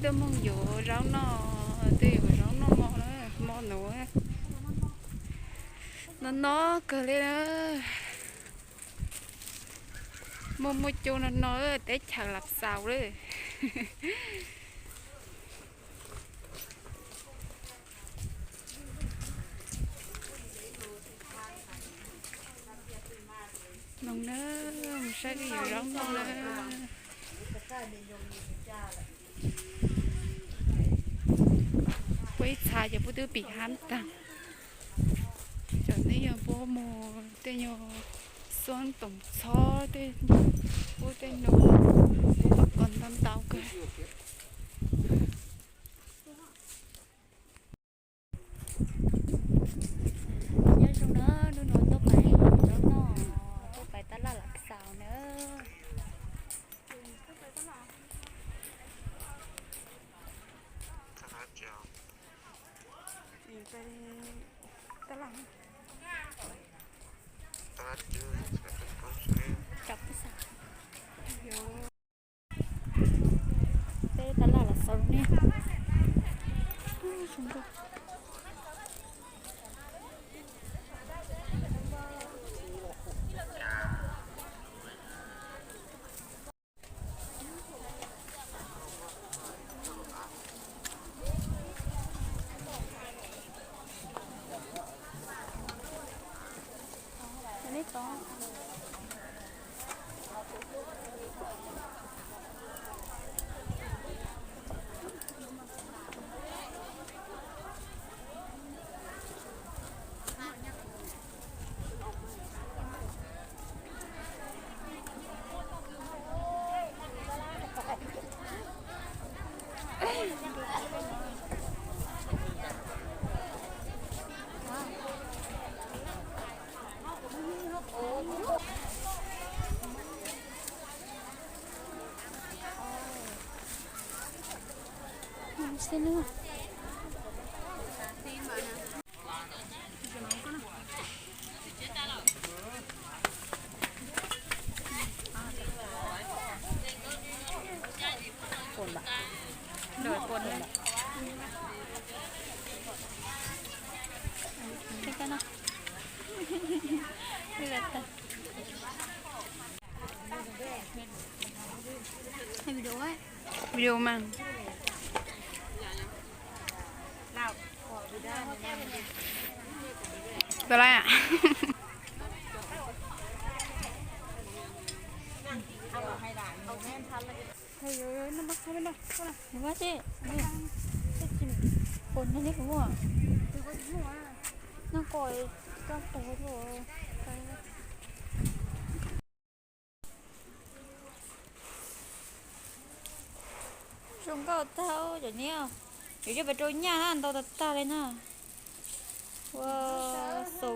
Twb moog yuav zaub noj, twb yuav zaub noj mov na, mov nuav no no kawg li na. Muaj muaj cua no no, teb chaws Lav Xaus lawm. Noog na, mus saib wb yuav zaub noj na. Puab ib txha ces puab twb pim hab taag. Cov neb yog puab mus tej nyuag xuab toom txhob tej, puab tej nyuag toj kos ntau ntau kawg. Nyob zoo na, hnub no tuaj pais zaub noj, tuaj pais tab laj Lav Xaus na. Peb tab laj Lav Xaus ne. Video mas. Tus laj a. Nws ua tsi, pos nyob neb kuv muaj, noj koj koj pos. Zoo nkauj tag cov neb, yuav coj pes rau nyaj na, ntau tag tag li na. Ua so